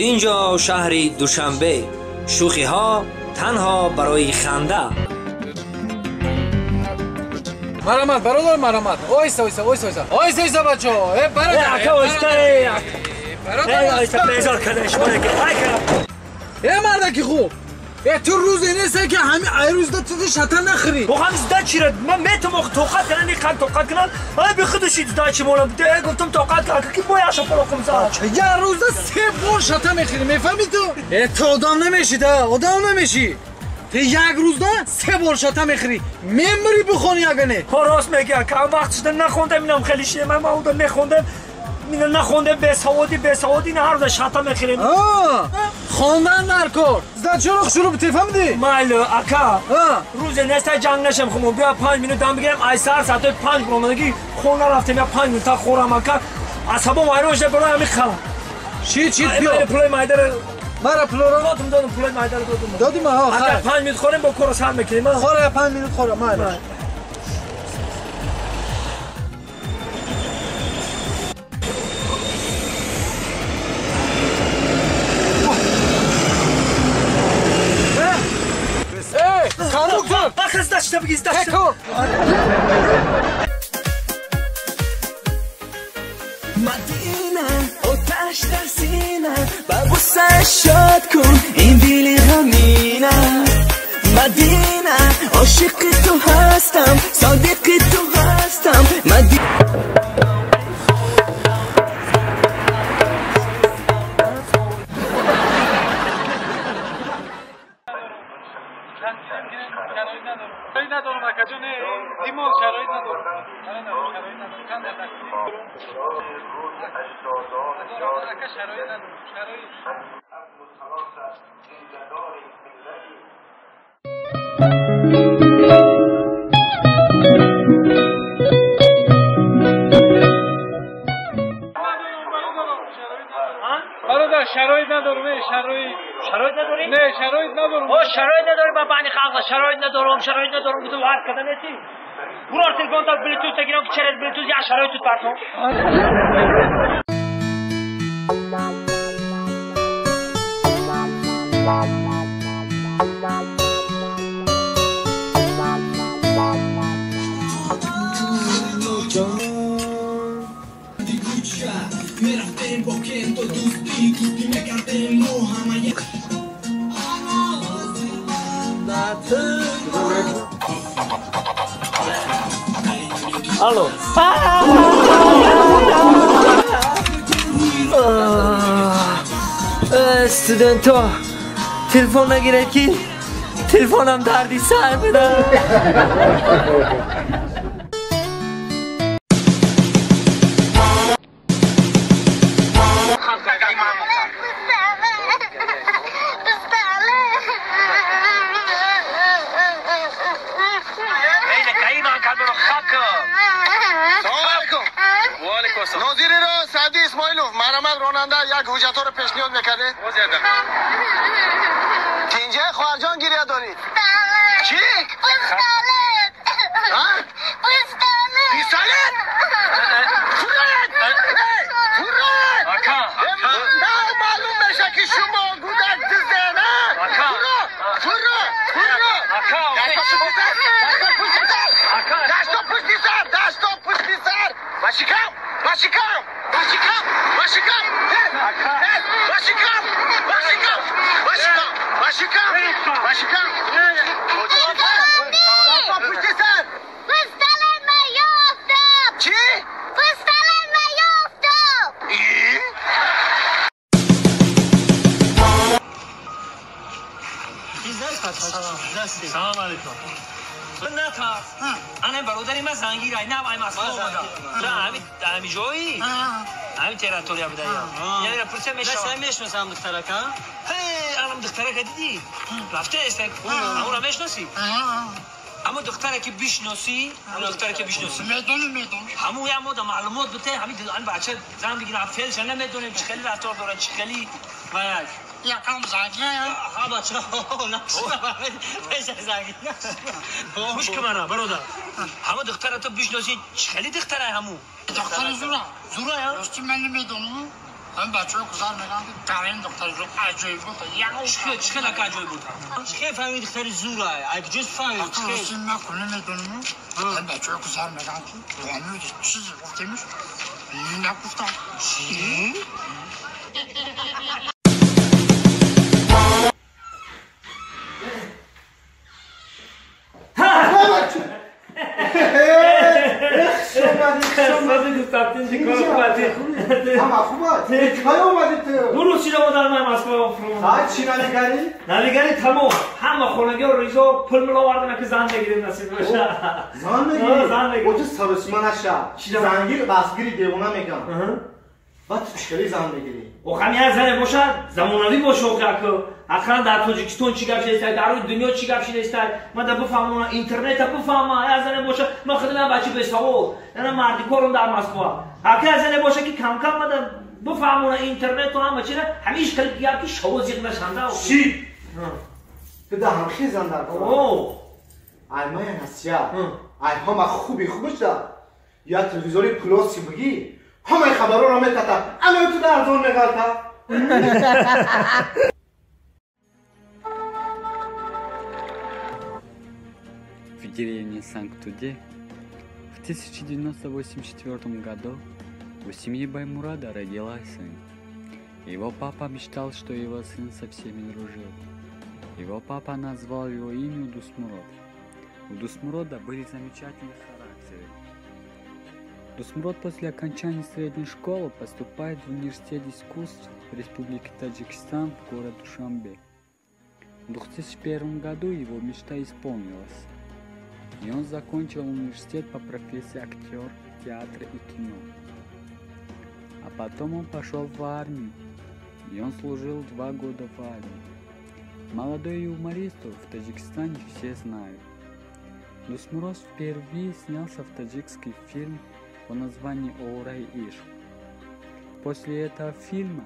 Инҷо шаҳри Душанбе. Шӯхиҳо танҳо барои ханда. Марамат, бародар, марамат. Ойса, ойса, ойса, ойса. Ойса, ойса, бачаҳо. Э, бародар. Ака, ойста. Бародар, ойста, безор карда шумо ки. Э, мардаки хуб. Э, ту рӯзе несте ки ҳами ай рӯзда ту шата нахӯрӣ. Бо ҳами сдачира ман метавонам тоқат кунам, ин қанд тоқат кунам. Ай би худаши сдачи молам. Де гуфтам тоқат кун, ки бо яша фалоқум зад. Як рӯзда се бор шата мехӯрӣ, мефаҳмӣ ту? Э, ту одам намешӣ да, одам намешӣ. Ту як рӯзда се бор шата мехӯрӣ. Мемирӣ бихонӣ агар не. Ҳо, рост мегӯӣ, ака. Вақт шуда нахондам, инам хеле шиде. Ман онда мехондам. Мина нахондам, бесаводӣ, бесаводӣ, на ҳар рӯза шата мехӯрем. Хондан дар кор. Сдачаро хушрӯ бите, фаҳмидӣ? Майли, ака. Рӯзе неста ҷанг нашем хумон. Биё 5 минут дам бигирем. Ай сар соати 5 буромадагӣ хона рафтем, я 5 минут та хӯрам, ака. Асабом вайрон шуда барои ҳамин хам. Шит, шит, биё. Пулои майдаро Мара пулоро додум, додум, пулои майдаро додум. Додим, ҳа, хайр. Ака, 5 минут хӯрем, бо корро сар мекунем. Хӯра, 5 минут хӯра, майли. Кондуктор! Бахр, сдача бигир, сдача. Мадина, оташ дар сина, ба бӯса шод кун ин дили ғамина. Мадина, ошиқи ту ҳастам, содиқи ту ҳастам. Шароит надорам, акаҷон, димол шароит надорам. Шароит надорам. Чанд дақиқа? Ака, шароит надорам. Шароит. Бародар, шароит надорам, шароит. Шароит надорӣ? Не, шароит надорам. О, шароит надорӣ, ба бани халқ шароит надорам, шароит надорам, гуфту ҳарф карда нестӣ. Бурор телефон та Bluetooth та гирам, ки через Bluetooth як шароит тут партом. Алло. Студентҳо, телефон нагиред ки телефонам дарди сар буда. Нозириро Саъди Исмоилов, марамат ронанда, як ҳуҷҷатҳоро пешниҳод мекардед. Тинҷаи хоҳарҷон гиря дорид. Чӣ? Пистолет! Пистолет! Пистолет? Фуррет! Фуррет! На маълум меша ки шумо гудак дизден, а? Фурро! Фурро! Фурро! Дасто пушти сар! Дасто пушти сар! Ба шикам! Ба шикам! Ба шикам! Ба шикам! Ба шикам! Ба шикам! Ба шикам! Ба шикам! Ба шикам! Дасто пушти сар! Пистолет наёфтам! Чӣ? Пистолет наёфтам! Салом алейкум. Натарс. Ана бародари ман зангир ай, нав ай Москва омада. Ҳами ҳами ҷои? Ҳами территория буда я. Яъне пурса мешавам. Ман мешносам духтарака. Ҳе, анам духтарака дидӣ? Рафта аст. Амура мешносӣ? Аммо духтаре ки бишносӣ, аммо духтаре ки бишносӣ. Медонам, медонам. Ҳаму я мода маълумот бите, ҳами бача зан бигирам, феълша намедонем чӣ хеле рафтор дорад, чӣ хеле ва як. Якам занги. Ҳа, бача, пеша занги. Гӯш кун мана, бародар. Ҳама духтара ту бишносӣ, чӣ хеле духтара ҳаму? Духтари зура. Зура, я? Рости ман намедонам. Ҳам бачаҳо гузар мегӯянд, ки дарин духтари зур аҷоиб буд. Чӣ хел ака аҷоиб буд? Чӣ хел фаҳмид духтари зур ай? Ай куҷост фаҳмид? Чӣ хел? Ака, ман куна медонам. Ҳам бачаҳо гузар мегӯянд, ки бону чизе гуфтемиш, нагуфтам. Чӣ? Дуруст шида модар ман Москва фурӯм. Ҳа, чӣ навигарӣ? Навигарӣ тамом. Ҳама хонагиҳо ризо пул миловардем, ки зан мегирем, насиб боша. Зан мегирӣ? Зан мегирем. Оҷи саросима наша. Зангир басгири девона мегам. Баъд ту чӣ хели зан мегирӣ? Охам як зане боша, замонавӣ боша охи. Ақаллан дар Тоҷикистон чӣ гап шидааст, дар рӯи дунё чӣ гап шидааст. Ман да бифаҳмам, интернета бифаҳмам, як зане боша, ман худам як бачаи бесавод, яна мардикорам дар Москва. Ака як зане боша, ки кам-кам ман да бифаҳмона интернету ҳама чиза, ҳамиш хеле гап ки шаво зиқ нашанда. Чӣ? Ту да ҳамхи зан дар кор. О. Ай мая насиҳат. Ай ҳама хуби хубаш да. Я телевизори плоси бигӣ, ҳамаи хабарҳоро метата, ана ту да арзон меғалта. В деревне Санкт-Туде в 1984 году у семьи Баймурада родилась сын. Его папа мечтал, что его сын со всеми дружил. Его папа назвал его имя Дусмурод. У Дусмурода были замечательные характеры. Дусмурод после окончания средней школы поступает в университет искусств Республики Таджикистан в город Душанбе. В 2001 году его мечта исполнилась. И он закончил университет по профессии актер театра и кино. А потом он пошел в армию, и он служил 2 года в армии. Молодой юмористу в Таджикистане все знают. Дусмурод впервые снялся в таджикский фильм по названию «Оурай Ишк». После этого фильма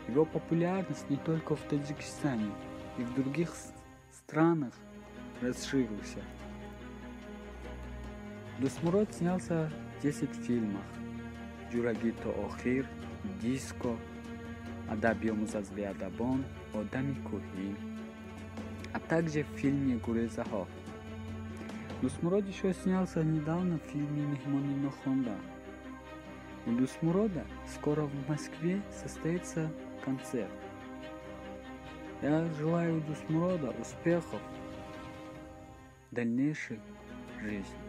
его популярность не только в Таджикистане и в других странах расширился. Дусмурод снялся в 10 фильмах: «Джурагито Охир», «Диско», «Адабиом Зазвиадабон», «Одами Кухи», а также в фильме «Гурезахо». Дусмурод еще снялся недавно в фильме «Мехмони Нохонда». У Дусмурода скоро в Москве состоится концерт. Я желаю Дусмурода успехов в дальнейшей жизни.